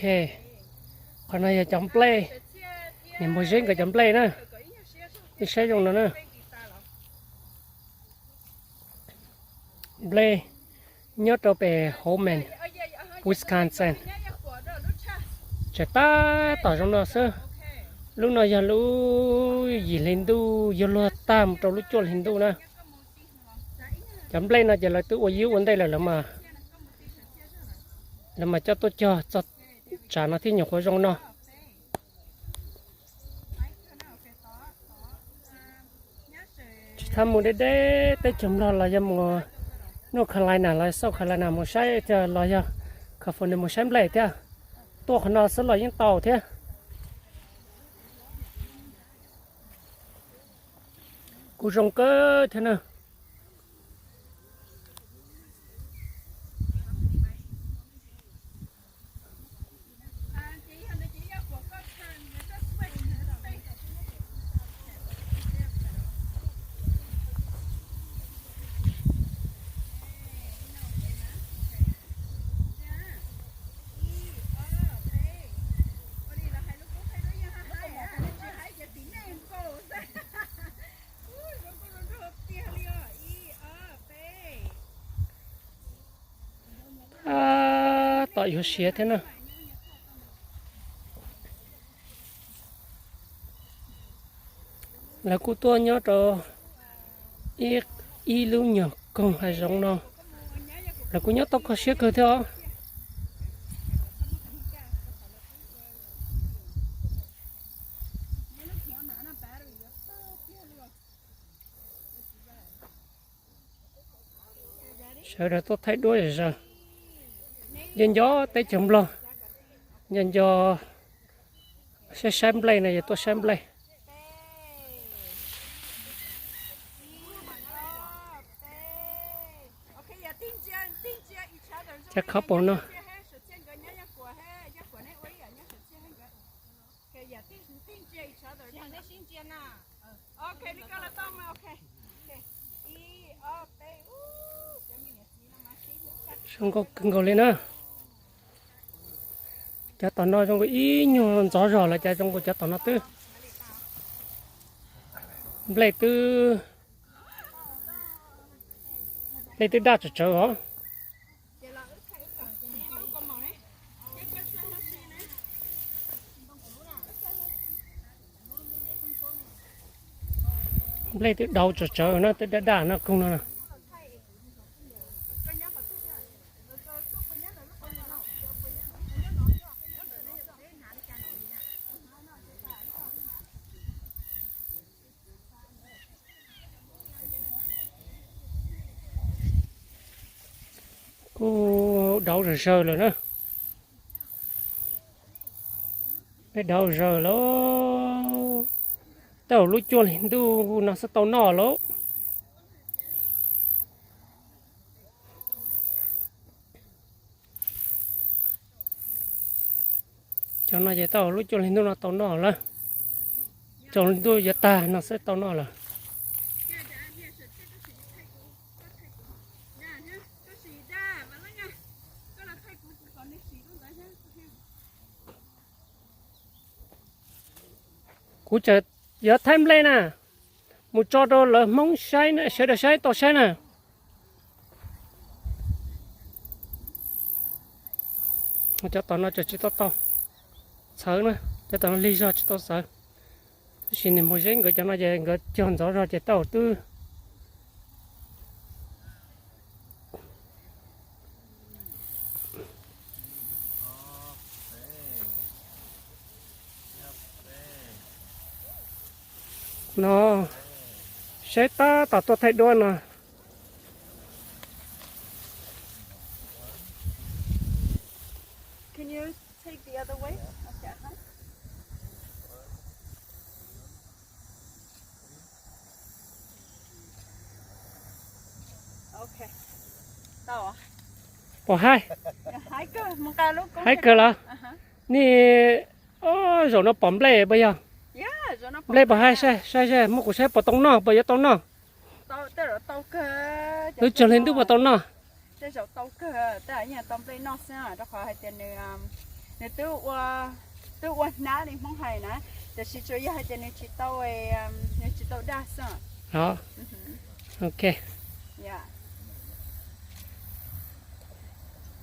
Ok, qhov no yog cov nplej, niam npawg Zeb nkawd cov nplej na. Nej saib zoo no na. Nplej nyob rau pem Holmen, Wisconsin. Tseem tab tom zoo no xwb. Lub no yog lub yim hli ntuj yuav luag tag mus rau lub cuaj hli ntuj na. Cov nplej no ces lawv twb ua yub ua ntej lawm, lawv mas coj tuaj cog txog tsam no thiab nyuam qhuav zoo no. Tsis txhob mus deb deb teb chaws Nplog los yog mus North Carolina los South Carolina mus saib thiab los yog California mus saib nplej thiab. Tuaj qhov no xwb los yeej tau thiab. Kuj zoo kawg thiab na. Tab tom yuav siav thiab na. Lawv kuj tuaj nyob rau ib, ib lub nyuag koog hav zoov no, lawv kuj nyob tau kho siab kawg thiab os. Sawv daws tuaj thaij duab zom zaws. Nco nco teb chaws Nplog, nco nco saib saib nplej no yog tuaj saib nplej. Cov couple no. Zoo nkauj kawg nkaus li na. Cov tom no zoo nkaus ib nyuag ntxov zog lawm cas zoo nkaus cov tom no twb, nplej twb, nplej twb daj tsawv tsawv os. Nplej twb dauv tsawv tsawv no, twb daj daj no koog no na. Kuj dauv zawg zawg lawm na. Peb dauv zawg lawm. Tau lub cuaj hli ntuj no xwb tau noj lawm. Cov no ces tau lub cuaj hli ntuj no tau noj lawm. Cuaj hli ntuj yuav tag no xwb tau noj lawm. Kuv tseem yuav thaij nplej na, mus tso rau lawv Hmoob saib, sawv daws saib tau saib na. Cov tom no tseem tsis tau tau txhawv na, cov tom no lig zog tsis tau txhawv. Tab sis niam npawg Zeb nkawd cov no ces nkawd cog ntxov zog ces tau twb. No, saib tab tom tuaj thaij duab no. Can you take the other way? Okay, uh-huh. Pom haib, haib kawg los? Nej, zaum no pom nplej puas yog? Nplej pom haib, saib saib, muab kuv saib puas tau noj, puas yuav tau noj? Lub cuaj hli ntuj puas tau noj? Tej zaum tau kawg, tej zaum yeej tau nplej noj xwb, rau qhov hais tias nws, Nws twb ua, twb ua hnab li Hmoob hais na, tiam sis tsuas yog hais tias nws tsis tau, nws tsis tau daj xwb. Ok.